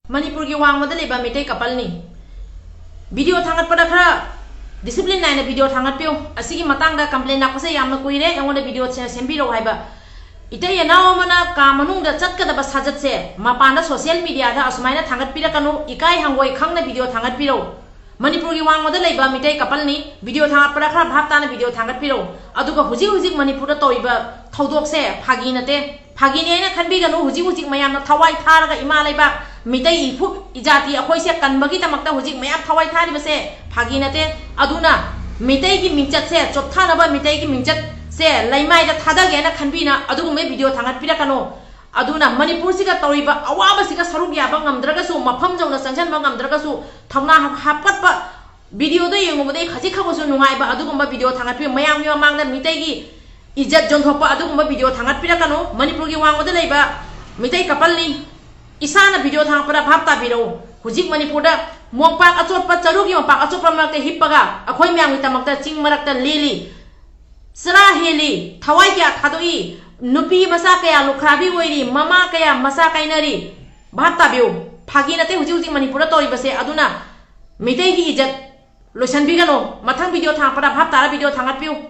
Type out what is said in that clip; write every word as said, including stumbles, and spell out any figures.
ꯃꯅꯤꯄꯨꯔꯒꯤ ꯋꯥꯡꯃꯗ ꯂꯩꯕ ꯃꯤꯇꯩ ꯀꯄꯜꯅꯤ꯫ ꯚꯤꯗꯤꯑꯣ ꯊꯥꯡꯒꯠꯄꯗ ꯈꯔ ꯗꯤꯁꯤꯄ꯭ꯂꯤꯟ ꯅꯥꯏꯅ ꯚꯤꯗꯤꯑꯣ ꯊꯥꯡꯒꯠꯄꯤꯌꯨ꯫ ꯑꯁꯤꯒꯤ ꯃꯇꯥꯡꯗ ꯀꯝꯄ꯭ꯂꯦꯟ ꯂꯥꯛꯄꯁꯦ ꯌꯥꯝꯅ ꯀꯨꯏꯔꯦ, ꯑꯩꯉꯣꯟꯗ ꯚꯤꯗꯤꯑꯣ ꯁꯦ-, ꯁꯦꯝꯕꯤꯔꯛꯎ ꯍꯥꯏꯕ꯫ ꯏꯇꯩ ꯏꯅꯥꯎ ꯑꯃꯅ ꯀꯥ ꯃꯅꯨꯡꯗ ꯆꯠꯀꯗꯕ ꯁꯥꯖꯠꯁꯦ ꯃꯄꯥꯟꯗ ꯁꯣꯁꯤꯌꯦꯜ ꯃꯤꯗꯤꯌꯥꯗ ꯑꯁꯨꯃꯥꯏꯅ ꯊꯥꯡꯒꯠꯄꯤꯔꯛꯀꯅꯨ, ꯏꯀꯥꯏ ꯍꯪꯒꯣꯏ ꯈꯪꯅ ꯚꯤꯗꯤꯑꯣ ꯊꯥꯡꯒꯠꯄꯤꯔꯛꯎ꯫ ꯃꯅꯤꯄꯨꯔꯒꯤ ꯋꯥꯡꯃꯗ ꯂꯩꯕ ꯃꯤꯇꯩ ꯀꯄꯜꯅꯤ, ꯚꯤꯗꯤꯑꯣ ꯊꯥꯡꯒꯠꯄꯗ ꯈꯔ ꯚꯥꯞ ꯇꯥꯅ ꯚꯤꯗꯤꯑꯣ ꯊꯥꯡꯒꯠꯄꯤꯔꯛꯎ꯫ ꯑꯗꯨꯒ ꯍꯧꯖꯤꯛ ꯍꯧꯖꯤꯛ ꯃꯅꯤꯄꯨꯔꯗ ꯇꯧꯔꯤꯕ ꯊꯧꯗꯣꯛꯁꯦ ꯐꯥꯒꯤ ꯅꯠꯇꯦ, ꯐꯥꯒꯤꯅꯤ ꯍꯥꯏꯅ ꯈꯟꯕꯤꯒꯅꯨ꯫ ꯍꯧꯖꯤꯛ ꯍꯧꯖꯤꯛ ꯃꯌꯥꯝꯅ ꯊꯋꯥꯏ ꯊꯥꯔꯒ ꯏꯃꯥ ꯂꯩꯕꯥꯛ ꯃꯤꯇꯩ ꯏꯐꯨ ꯏꯖꯥꯇꯤ ꯑꯩꯈꯣꯏꯁꯦ ꯀꯟꯕꯒꯤꯗꯃꯛꯇ ꯍꯧꯖꯤꯛ ꯃꯌꯥꯝ ꯊꯋꯥꯏ ꯊꯥꯔꯤꯕꯁꯦ ꯐꯥꯒꯤ ꯅꯠꯇꯦ꯫ ꯑꯗꯨꯅ ꯃꯤꯇꯩꯒꯤ ꯃꯤꯡꯆꯠꯁꯦ ꯆꯣꯞꯊꯅꯕ, ꯃꯤꯇꯩꯒꯤ ꯃꯤꯡꯆꯠꯁꯦ ꯂꯩꯃꯥꯏꯗ ꯊꯥꯗꯒꯦꯅ ꯈꯟꯕꯤꯅ ꯑꯗꯨꯒꯨꯝꯕ ꯚꯤꯗꯤꯑꯣ ꯊꯥꯡꯒꯠꯄꯤꯔꯛꯀꯅꯨ꯫ ꯑꯗꯨꯅ ꯃꯅꯤꯄꯨꯔꯁꯤꯒ ꯇꯧꯔꯤꯕ ꯑꯋꯥꯕꯁꯤꯒ ꯁꯔꯨꯛ ꯌꯥꯕ ꯉꯝꯗ꯭ꯔꯒꯁꯨ, ꯃꯐꯝ ꯌꯧꯅ ꯆꯪꯁꯤꯟꯕ ꯉꯝꯗ꯭ꯔꯒꯁꯨ, ꯊꯧꯅꯥ ꯍꯥꯞꯀꯠꯄ, ꯚꯤꯗꯤꯑꯣꯗ ꯌꯦꯡꯉꯨꯕꯗ ꯈꯖꯤꯛ ꯈꯛ ꯑꯣꯏꯁꯨ ꯅꯨꯡꯉꯥꯏꯕ ꯑꯗꯨꯒꯨꯝꯕ ꯚꯤꯗꯤꯑꯣ ꯊꯥꯡꯒꯠꯄꯤꯌꯨ꯫ ꯃꯌꯥꯝꯒꯤ ꯃꯃꯥꯡꯗ ꯃꯤꯇꯩꯒꯤ ꯏꯖꯠ ꯌꯣꯟꯊꯣꯛꯄ ꯑꯗꯨꯒꯨꯝꯕ ꯚꯤꯗꯤꯑꯣ ꯊꯥꯡꯒꯠꯄꯤꯔꯛꯀꯅꯨ꯫ ꯃꯅꯤꯄꯨꯔꯒꯤ ꯋꯥꯡꯃꯗ ꯂꯩꯕ ꯃꯤꯇꯩ ꯀꯄꯜꯅꯤ꯫ ꯏꯁꯥꯅ ꯚꯤꯗꯤꯑꯣ ꯊꯥꯡꯒꯠꯄꯗ ꯚꯥꯞ ꯇꯥꯕꯤꯔꯛꯎ꯫ ꯍꯧꯖꯤꯛ ꯃꯅꯤꯄꯨꯔꯗ ꯃꯣꯝꯄꯥꯛ ꯑꯆꯣꯠꯄ, ꯆꯔꯨꯒꯤ ꯃꯣꯝꯄꯥꯛ ꯑꯆꯣꯠꯄ ꯃꯔꯛꯇ ꯍꯤꯞꯄꯒ ꯑꯩꯈꯣꯏ ꯃꯌꯥꯝꯒꯤꯗꯃꯛꯇ ꯆꯤꯡ ꯃꯔꯛꯇ ꯂꯦꯜꯂꯤ, ꯆꯔꯥ ꯍꯦꯜꯂꯤ, ꯊꯋꯥꯏ ꯀꯌꯥ ꯊꯥꯗꯣꯛꯏ, ꯅꯨꯄꯤ ꯃꯆꯥ ꯀꯌꯥ ꯂꯨꯈ꯭ꯔꯥꯕꯤ ꯑꯣꯏꯔꯤ, ꯃꯃꯥ ꯀꯌꯥ ꯃꯆꯥ ꯀꯥꯏꯅꯔꯤ꯫ ꯚꯥꯞ ꯇꯥꯕꯤꯌꯨ, ꯐꯥꯒꯤ ꯅꯠꯇꯦ ꯍꯧꯖꯤꯛ ꯍꯧꯖꯤꯛ ꯃꯅꯤꯄꯨꯔꯗ ꯇꯧꯔꯤꯕꯁꯦ꯫ ꯑꯗꯨꯅ ꯃꯤꯇꯩꯒꯤ ꯏꯖꯠ ꯂꯣꯏꯁꯟꯕꯤꯒꯅꯨ꯫ ꯃꯊꯪ ꯚꯤꯗꯤꯑꯣ ꯊꯥꯡꯒꯠꯄꯗ ꯚꯥꯞ ꯇꯥꯔ ꯚꯤꯗꯤꯑꯣ ꯊꯥꯡꯒꯠꯄꯤꯌꯨ꯫